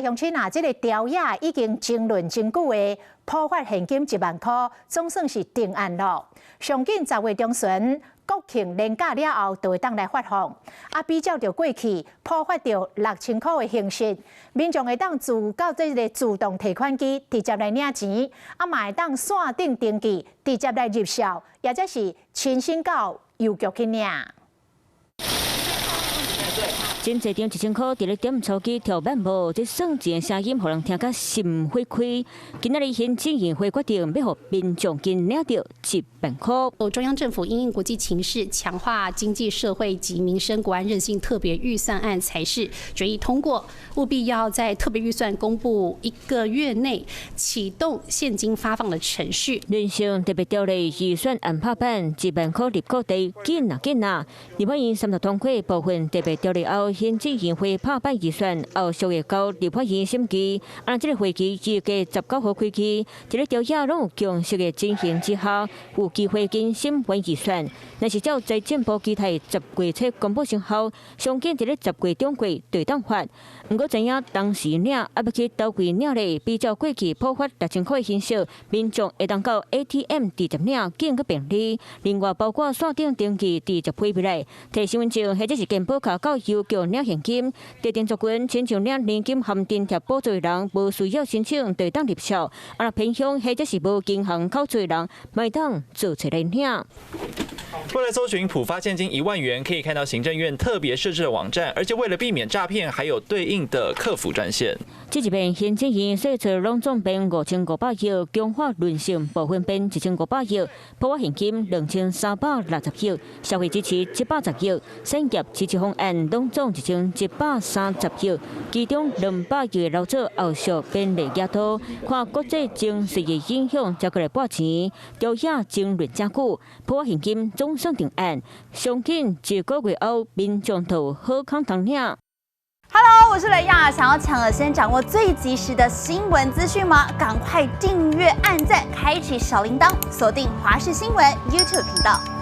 鄉親啊，這个朝野已經爭論真久的普發現金1萬箍，總算是定案咯。上緊10月中旬國慶連假了後，就會當來發放。啊，比照著過去普發著6000箍的形式，民眾會當自到這个自動提款機直接來領錢，啊嘛會當線頂登記直接來入數，抑者是親身到郵局去領。真濟張1000箍佇咧點鈔機跳慢舞，這算錢的聲音，予人聽甲心火開。今仔日行政院會決定欲予民眾緊領著1萬箍。中央政府因應國際情勢，強化經濟社會及民生國安韌性特別預算案財事決議通過，務必要在特別預算公布一個月內啟動現金發放的程序。韌性特別條例預算案拍板，1萬箍入庫地緊啊緊啊！立法院三讀通過部分特別條例後，行政院會拍板預算，後續會交立法院審議。啊，這个會期預計19號開期，佇咧朝野攏有共識的情形之下，有機會緊審完預算。若是照財政部期待10月初公布生效，上緊佇咧10月中過就會當發。毋過知影當時領，抑欲去佗位領咧，比照過去普發6000箍的形式，民眾會當到 ATM 直接領，更閣便利。另外，包括線頂登記直接批入來，提身份證或者是健保卡到郵局領現金。特定族群，親像領年金含津貼補助的人，無需要申請就會當入數。啊，若偏鄉或者是無銀行口座的人，嘛會當做冊來領。為了搜尋普發現金1萬元，可以看到行政院特別設置的網站，而且為了避免詐騙，還有對應的客服專線。這一遍行政院細則攏總編5500億，強化韌性部分編1500億，普發現金2360億，社會支持710億，產業支持方案攏總1130億，其中200億的流做後續便利額度，看國際情勢的影響，才閣來撥錢。朝野爭論真久，普發現金總算定案，上緊一個月後，民眾就好康通領。 Hello，我是雷亞，想要搶先掌握最及時的新聞資訊嗎？趕快訂閱、按讚、開啟小鈴鐺，鎖定華視新聞 YouTube 頻道。